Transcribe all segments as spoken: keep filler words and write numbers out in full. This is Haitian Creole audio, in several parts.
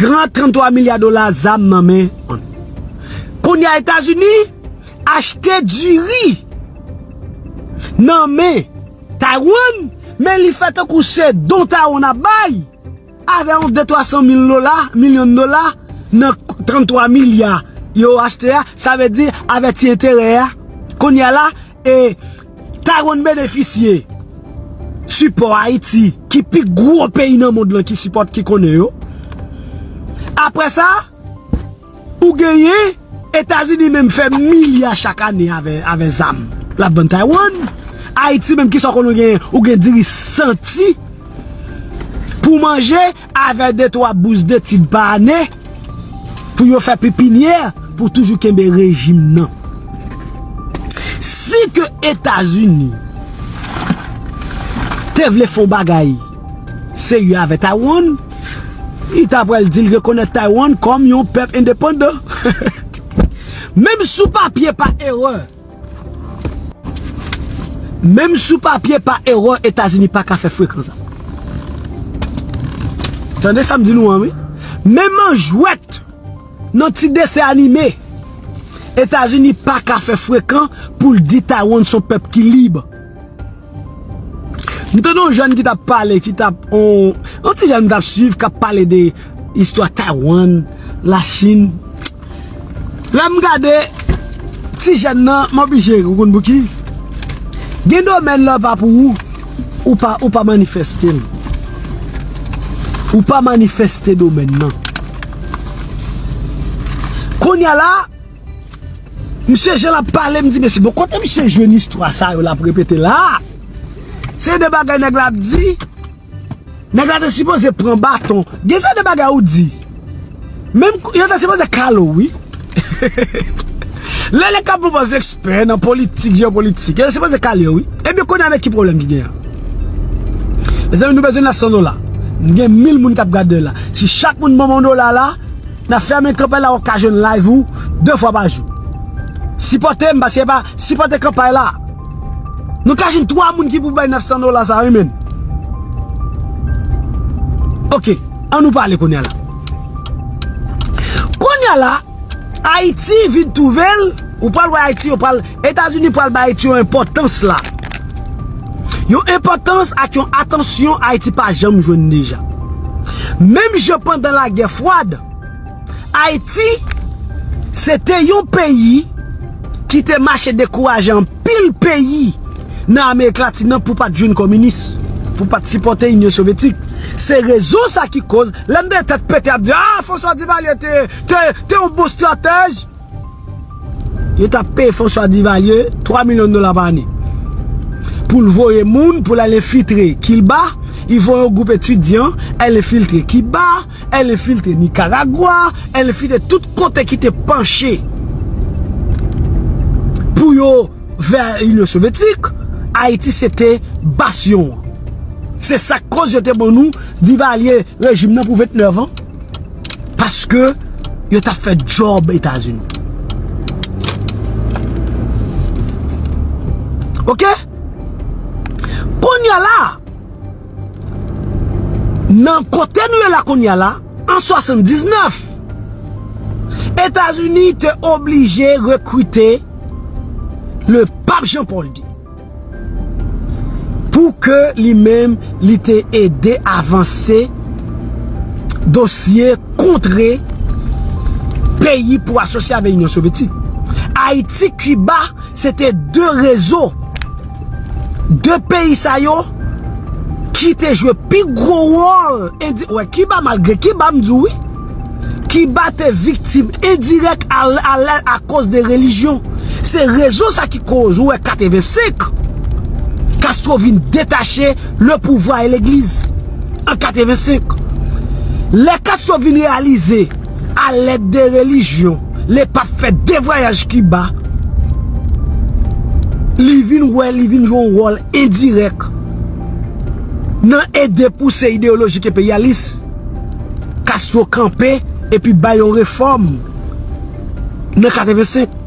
Pran tranntwa milya dola zam nan men. Kounye a Etazini achte diri nan men Taiwan, men li fè tankou se don Taiwan ap bay. Avè yon de twa san mil dola, milyon dola, nan tranntwa milya yo achte a, sa vle di avè ti enterè a. Kounye a la, e Taiwan benefisye sipò Ayiti, ki pi gwo peyi nan mond lan ki sipòt, ki konnen yo. Apre sa, ou genyen Etazini menm fè milya chak ane avè, avè zam l ap vann Taiwan. Ayiti menm, kisa w konnen w genyen? Ou gen diri santi pou manje avè de twa bous detid pa ane pou yo fè pipinyè pou toujou kenbe rejim nan. Si ke Etazini te vle fè yon bagay serye avè Taiwan, li ta pral di l rekonèt Taiwan kòm yon pèp endepandan. Menm sou papye pa erè, menm sou papye pa erè, Etazini pa ka fè frekan sa. Tande sa m di nou an, wi. Menm an jwèt, nan ti desen anime, Etazini pa ka fè frekan pou l di Taiwan se yon pèp ki lib. M tande yon jèn ki t ap pale, ki t ap, on, yon ti jèn m t ap swiv, k ap pale de istwa Taiwan, Lachin. Lè m gade ti jèn nan, m oblije, ou konn pouki? Gen domèn lè pa pou ou, ou pa, ou pa manifeste l. Ou pa manifeste domèn nan. Kounye a la, misye jan l ap pale, m di, "Mesye, bon, kote misye jwenn istwa sa yo l ap repete la?" Se de bagay nèg la ap di, nèg la te sipoze pran baton. Gen sa de bagay ou di. Menm kou, yo te sipoze kale w, wi. Lè nèg k ap pran pòz ekspè nan politik, jewopolitik, yo te sipoze kale w, wi. Ebyen, kounye a, men ki pwoblèm ki gen an? Mezanmi, nou bezwen nèf san dola. M gen mil moun k ap gade la. Si chak moun ban m yon dola la, n ap fèmen kanpay la, w ap ka jwenn live ou de fwa pa jou. Sipòte m, paske pa sipòte kanpay la. Nou ka jwenn twa moun ki pou bay nèf san dola sa, wi, men. Oke, ann nou pale kounye a la. Kounye a la, Ayiti vin twouve l, ou pral wè Ayiti, yo pral, Etazini pral bay Ayiti yon enpòtans la. Yon enpòtans ak yon atansyon Ayiti pa janm jwenn deja. Menm jan pandan lagè fwad, Ayiti, se te yon peyi ki te mache dekouraje anpil peyi nan Amerik Latin nan pou pa t jwenn kominis, pou pa t sipòte Inyon Sovyetik. Se rezon sa ki koz, lè m tande tèt pete ap di, "Ah, François Duvalier te, te, te yon bon estratèj." Yo t ap peye François Duvalier twa milyon dola pa ane pou l voye moun, pou l al enfiltre Kilba. Li voye yon gwoup etidyan al enfiltre Kiba, al enfiltre Nikaragwa, al enfiltre tout kote ki te panche pou yo vè Inyon Sovyetik. Ayiti se te basyon an. Se sa k koz yo te ban nou Duvalier rejim nan pou vennèf an. Paske yo t ap fè djòb Etazini. Oke? Kounye a la, nan kote nou ye la kounye a la, an swasanndiznèf, Etazini te oblije rekrite le pap Jean Paul de pou ke li menm li te ede avanse dosye kontre peyi pou asosye avèk Inyon Sovyetik. Ayiti, Kiba, se te de rezo, de peyi sa yo ki te jwe pi gwo wòl indi-, wè, Kiba, malgre Kiba, m di w wi, Kiba te viktim endirèk a, a, akoz de relijyon. Se rezon sa ki koz ou wè katrevensenk, Castro vin detache le pouvwa e legliz an katrevensenk. Lè Castro vin reyalize, a lèd de relijyon, le pap fè de vwayaj Kiba, li vin wè, li vin jwe yon wòl endirèk nan ede pouse ideyoloji enperyalis. Castro kanpe epi bay yon refòm nan katrevensenk.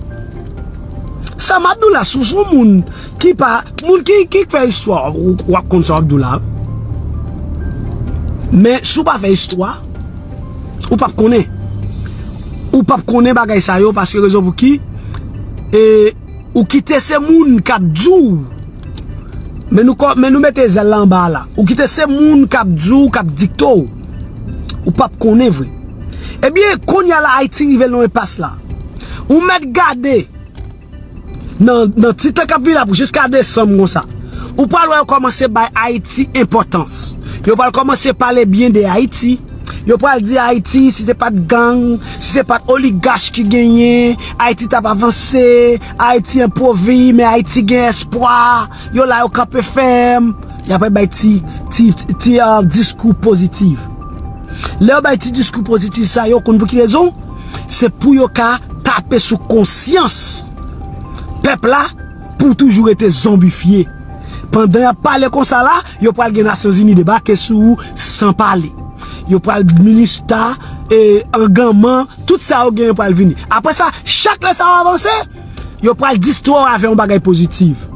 Sa m ap di w la, si w se yon moun ki pa, moun ki, ki fè istwa, w, w ap konn sa w ap di w la. Men, si w pa fè istwa, Ou p ap konnen. Ou p ap konnen bagay sa yo, paske rezon pou ki, e, ou kite se moun k ap di w. Men nou kò-, men nou mete zèl la anba a la. Ou kite se moun k ap di w, k ap dikte w. Ou p ap konnen vre. Ebyen, kounye a la, Ayiti rive nan enpas la. Ou mèt gade nan, nan ti tan k ap vini la pou jiska desanm konsa. Ou pral wè yo kòmanse bay Ayiti enpòtans. Yo pral kòmanse pale byen de Ayiti. Yo pral di Ayiti, si se pa t gang, si se pa t oligach ki genyen, Ayiti t ap avanse, Ayiti enpwovi, men Ayiti gen espwa. Yo la, yo kanpe fèm. Y ap bay ti, ti, ti, ah, diskou pozitif. Lè yo bay ti diskou pozitif sa yo, konn pou ki rezon? Se pou yo ka tape sou konsyans pèp la pou toujou rete zonbifye. Pandan y ap pale konsa la, yo pral gen Nasyonzini debake sou ou san pale. Yo pral minista, e, anganman, tout sa yo genyen pral vini. Apre sa, chak lè sa yo avanse, yo pral distwè w avè yon bagay pozitif.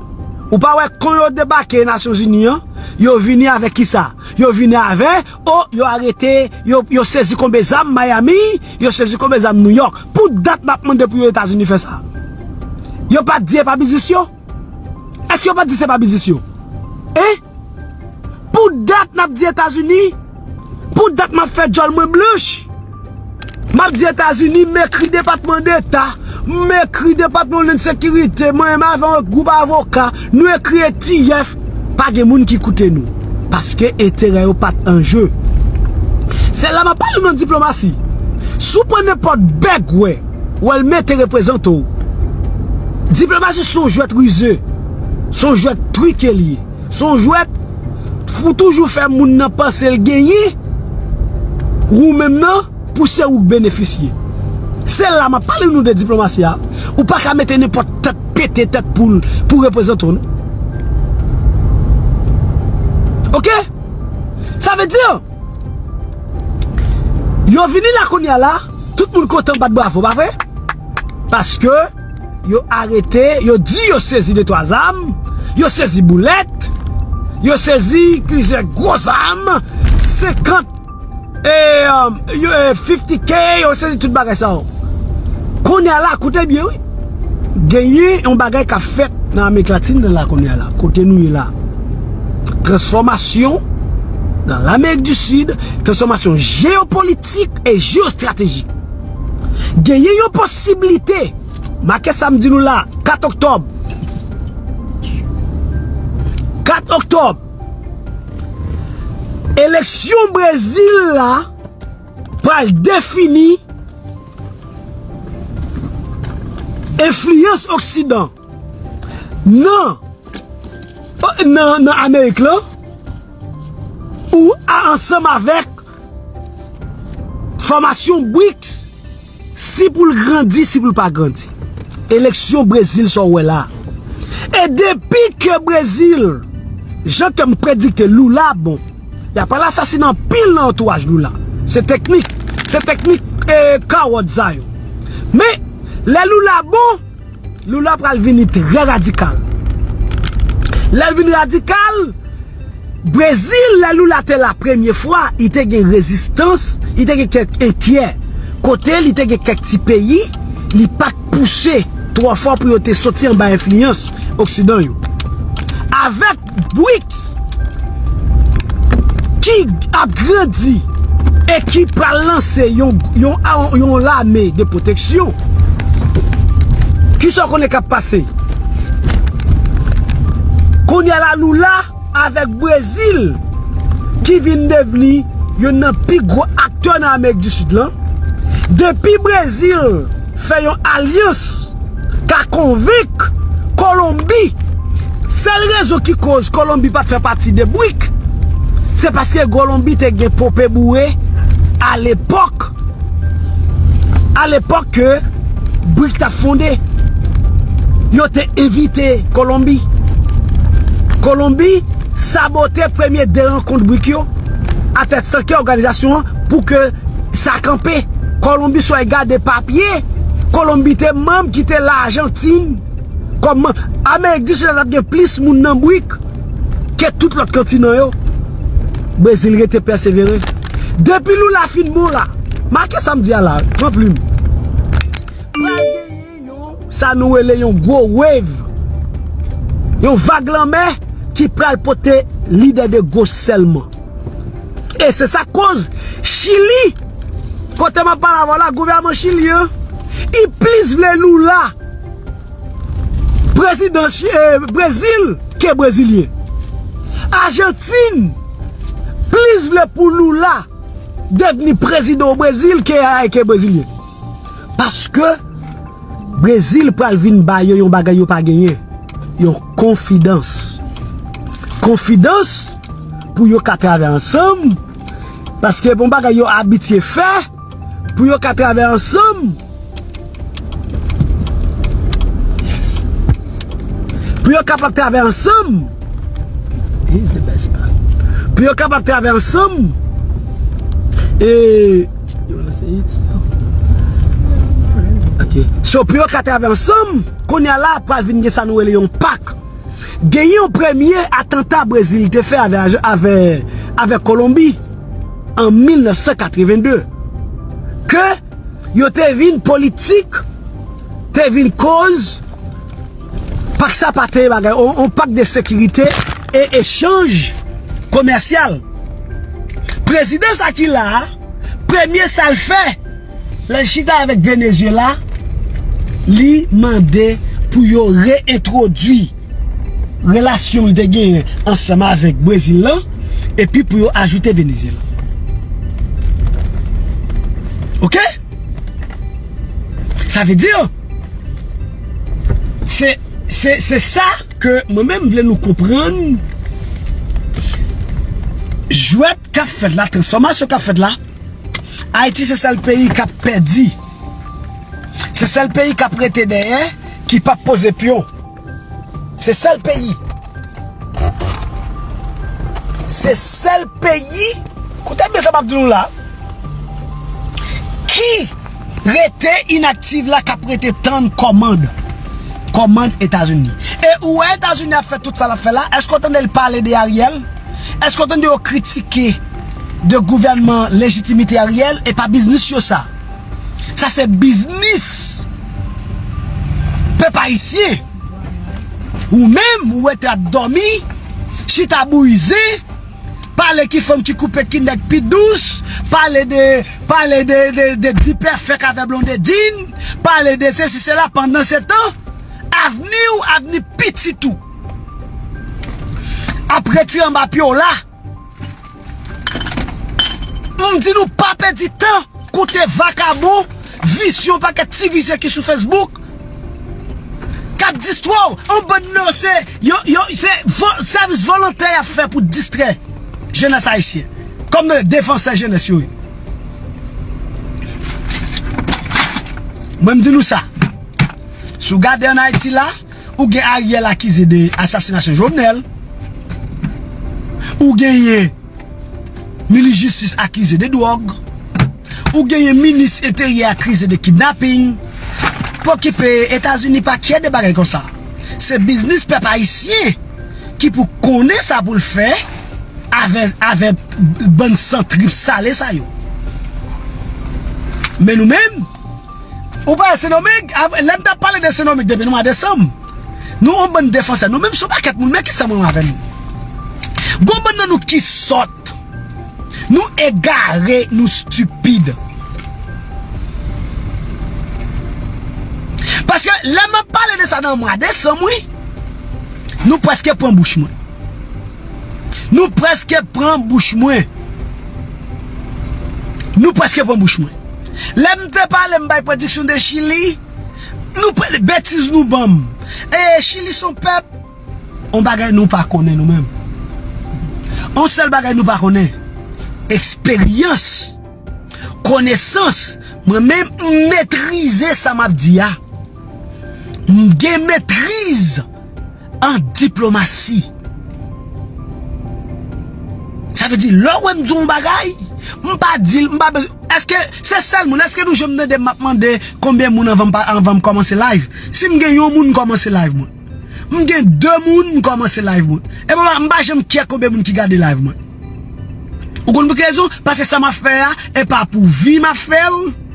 Ou pa wè kon yo debake Nasyonzini an, yo vini avèk kisa? Yo vini avè, o, yo arete, yo, yo sezi konbe zam Miami, yo sezi konbe zam New York. Pou dat m ap mande pou yo Etazini fè sa. Yo pa t di e pa biznis yo? Èske yo pa t di se pa biznis yo? Hein? Pou dat n ap di Etazini, pou dat m ap fè djòl mwen blanch. M ap di Etazini, m ekri Depatman Deta, m ekri Depatman Homeland Security, mwen menm avè yon gwoup avoka, nou ekri E T F, pa gen moun ki koute nou. Paske enterè yo pa t an je. Se la m ap pale w nan diplomasi. Si w pran nenpòt bèg wè, wè l mete reprezante w. Diplomasi se yon jwèt rize, se yon jwèt trike l ye. Se yon jwèt pou toujou fè moun nan panse l genyen, ou menm nan, pou se ou k benefisye. Se la m ap pale nou de diplomasi a. Ou pa ka mete nenpòt tèt pete, tèt poul pou reprezante w, non. Oke? Sa vle di, yo vini la kounye a la, tout moun kontan bat bravo, pa vre? Paske yo arete, yo di yo sezi de twa zam, yo sezi boulèt, yo sezi plizyè gwo zam, senkant, e, um, yo, e, fifti K, yo sezi tout bagay sa yo. Kounye a la, koute byen, wi. Genyen yon bagay k ap fèt nan Amerik Latin nan la kounye a la, kote nou ye la. Transfòmasyon nan Lamerik di Sid, transfòmasyon jeyopolitik e jeyostratejik. Genyen yon posiblite, make sa m di nou la, kat oktòb. Kat oktòb, eleksyon Brezil la pral defini enfliyans Oksidan nan, nan, nan Amerik lan, ou a, ansanm avèk fòmasyon brics, si pou l grandi, si pou l pa grandi. Eleksyon Brezil sa w wè la. E depi ke Brezil, jan ke m predikte Lula bon, y ap al asasinen anpil nan antouraj Lula. Se teknik, se teknik, e, kawòd sa yo. Men, lè Lula bon, Lula pral vini trè radikal. Lè l vin radikal, Brezil, lè Lula te la premye fwa, li te gen rezistans, li te gen kèk enkyè. Kote li te gen kèk ti peyi, li pa t pouse twò fò pou yo te soti anba enfliyans Oksidan yo. Avèk brics ki ap grandi e ki pral lanse yon, yon, yon lame de pwoteksyon. Kisa w konnen k ap pase? Kounye a la, Lula avèk Brezil ki vin devni youn nan pi gwo aktè nan Amerik di Sid lan. Depi Brezil fè yon alyans ka konvenk Kolonbi. Sèl rezon ki koz Kolonbi pa t fè pati de brics, se paske Kolonbi te gen pope boure alepòk, alepòk ke brics t ap fonde. Yo te envite Kolonbi. Kolonbi sabote premye de rankont brics yo, atèstan ke òganizasyon an pou ke sa kanpe. Kolonbi, si w al gade papye, Kolonbi te manm ki te Lajantin kòm manm. Amerik di Sid la t ap gen plis moun nan brics ke tout lòt kontinan yo. Brezil rete pèsevere. Depi Lula fin bon la, Make sa m di a la, pran plim. Pral genyen yon, sa nou rele yon gwo wave. Yon vag lanmè ki pral pote lide de goch sèlman. E se sa k koz Chili, kote m ap pale avè w la, gouvènman Chili an, li plis vle Lula, prezidan Chi-, eh, Brezil, ke brezilyen. Ajantin plis vle pou Lula devni prezidan Brezil ke, ke brezilyen. Paske Brezil pral vin ba yo yon bagay yo pa genyen. Yon konfidans. Konfidans pou yo ka travay ansanm. Paske bon bagay yo abitye fè, pou yo ka travay ansanm. Yes. Pou yo kapab travay ansanm. Here's the best part. Pou yo kapab travay ansanm. E You wanna say it still? Ok. So, pou yo ka travay ansanm, kounye a la, pral vin gen sa nou rele yon pak. Genyen yon premye atanta Brezil te fè avè, avè, avè Kolonbi an mil nèf san katreven de. Ke yo te vin politik, te vin koz, pak sa pa te bagay, on, on pak de sekirite e echanj komèsyal. Prezidan sa ki la a, premye sa l fè, lè l chita avèk Venezyela, li mande pou yo reyentwodui relasyon l te genyen ansanm avèk Brezil lan, epi pou yo ajoute Venezyela. Oke? Sa vle di, se, se, se sa ke mwen menm vle nou konprann. Jwèt k ap fèt la, transfòmasyon k ap fèt la, Ayiti se sèl peyi k ap pèdi. Se sèl peyi k ap rete dèyè, ki p ap poze pyon. Se sèl peyi. Se sèl peyi, koute byen sa m ap di nou la, ki rete inaktif la, k ap rete tann kòmand. Kòmand Etazini. E ou wè Etazini ap fè tout sa l ap fè la, èske w tande l pale de Ariel? Èske w tande yo kritike de gouvènman lejitimite Ariel? E pa biznis yo sa. Sa se biznis pèp ayisyen. Ou menm, ou rete ap dòmi, chita bouyi zen, pale ki fanm ki koupe, ki nèg pi dous, pale de, pale de, de, de Dipèfèk avè Blondedin, pale de sesi, sela, pandan se tan, avni w, avni pitit ou ap retire anba pye w la. M di nou pa pèdi tan, koute vakabon, visye, yon pakèt ti visye ki sou Facebook, k ap distwè w. Yon bann nan se, yo, yo, se vo-, sèvis volontè y ap fè pou distrè jenès ayisyen. Kòm defansè jenès yo ye. Mwen m di nou sa. Si w gade ann Ayiti la, ou gen Ariel akize de asasinasyon Jovenel. Ou genyen minis jistis akize de dwòg. Ou genyen minis enteryè akize de kidnaping. Pokipe Etazini pa kyè de bagay konsa. Se biznis pèp ayisyen ki pou konnen sa pou l fè avè, avè bann san trip sale sa yo. Men nou menm, ou pa wè Sendomeng, av-, lè m t ap pale de Sendomeng depi nan mwa desanm, nou yon bann defansè, nou menm se yon pakèt moun, men ki sa mwen avè nou? Gon bann nan nou ki sòt, nou egare, nou stipid. Paske lè m ap pale de sa nan mwa desanm, wi, nou prèske pran bouch mwen. Nou prèske pran bouch mwen. Nou prèske pran bouch mwen. Lè m te pale, m bay prediksyon de Chili, nou pre-, betiz nou ban m. E Chili se yon pèp, yon bagay nou pa konnen nou menm. Yon sèl bagay nou pa konnen, eksperyans, konesans. Mwen menm, m metrize sa m ap di a. M gen metriz an diplomasi. Sa vle di, lè w wè m di yon bagay, m pa di l, m pa bezwen, èske se sèl moun, èske nou janm tande m ap mande konbyen moun anvan m pa, anvan m kòmanse live? Si m gen yon moun, m kòmanse live mwen. M gen de moun, m kòmanse live mwen. E m pa, m pa janm kyè konbyen moun ki gade live mwen. Ou konn pou ki rezon? Paske sa m ap fè a, e pa pou vi m ap fè l.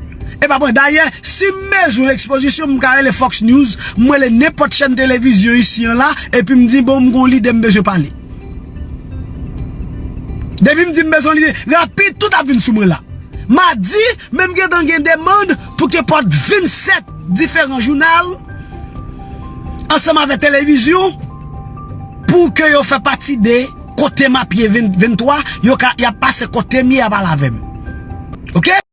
E pa pou, dayè, si m bezwen ekspozisyon, m ka rele Fox News, m rele nenpòt chèn televizyon isi an la, epi m di, bon, m gon lide m bezwen pale. Depi m di m bezwen lide, rapid, tout ap vin sou mwen la. Madi, menm gentan gen demann pou ke pòt vennsèt diferan jounal, ansanm avèk televizyon, pou ke yo fè pati de kote m ap ye ven, venntwa, yo ka, y ap pase kote m ye, y ap pale avè m. Oke?